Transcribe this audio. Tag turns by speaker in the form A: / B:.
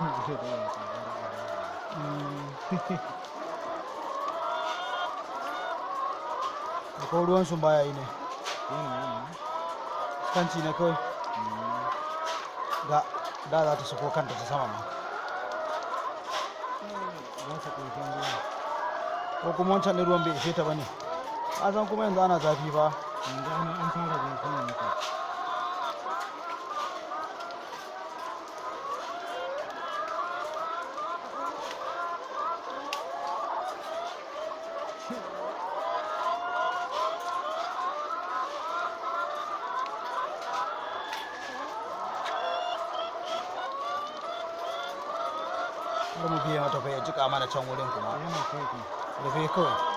A: Ko ruwan sun baya yi ne. Iskanci ne kawai. Da da za ta sako kanta ta sama ma. Ko kuma wancan ɗin ruwan bai ishe ta bane. Ka san kuma yanzu ana zafi fa.
B: Yanzu ana an fara zafi ne.
A: Har mu biya mata fa ya jika mana can wurin kuma.
B: Yana kai.
A: Rufe kawai.